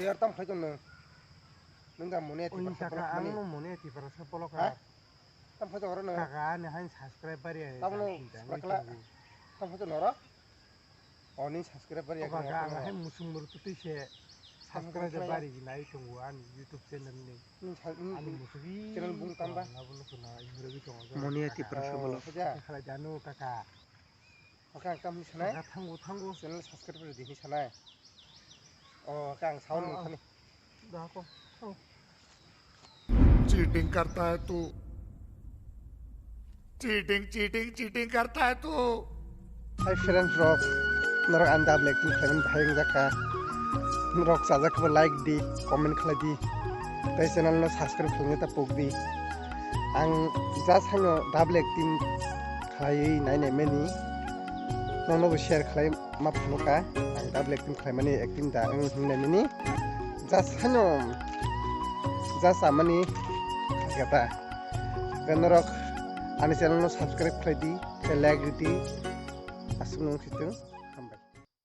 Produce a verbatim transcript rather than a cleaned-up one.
Yar tam khlai tong nung. Nung da mone Oin Tipra kaka, sapolok ang mani. No mone Tipra sapolok Ha? Kha. Tam khlai tong oro nung. Kaka, ani hain subscribe bari ai Tam no tang tang subscribe ai kla. Tong. Tam khlai tong oro. Oni subscribe bari O ai kaka, ang kla. Hain musung muru tu tui se Tam subscribe khlai. Bari nai tongo ani YouTube channel ni. Nung sa-, nung, ani nung musung channel bung tamba. Abo no khuna imrwi tongo. Mone Tipra sapolok. Oh, khlai janu kaka. Oke, ang tamo sanai. Kaka thango, thango. Channel subscribe rwdi hinwi sanai. Oh, oke, ang sound oh, nung thani. Da ko. Oh. Cheating karta hai tu. Cheating, cheating, cheating karta hai tu. Hi friends rok, norok ang double acting khlaimani bahai wngjakha. Norok chajak khe bo like di, comment khlai di. Tei channel no subscribe khlaina ta pok di. Ang just hano double acting khlaiwi nainai mani. Nono bo share khlai ma phunukha. Ang double acting khlaimani acting da wng hingnai mani. Just hano just amani khaikha ta. Tei norok ani channel no subscribe khlai di, tei like rwdi. Aswk nung khitung.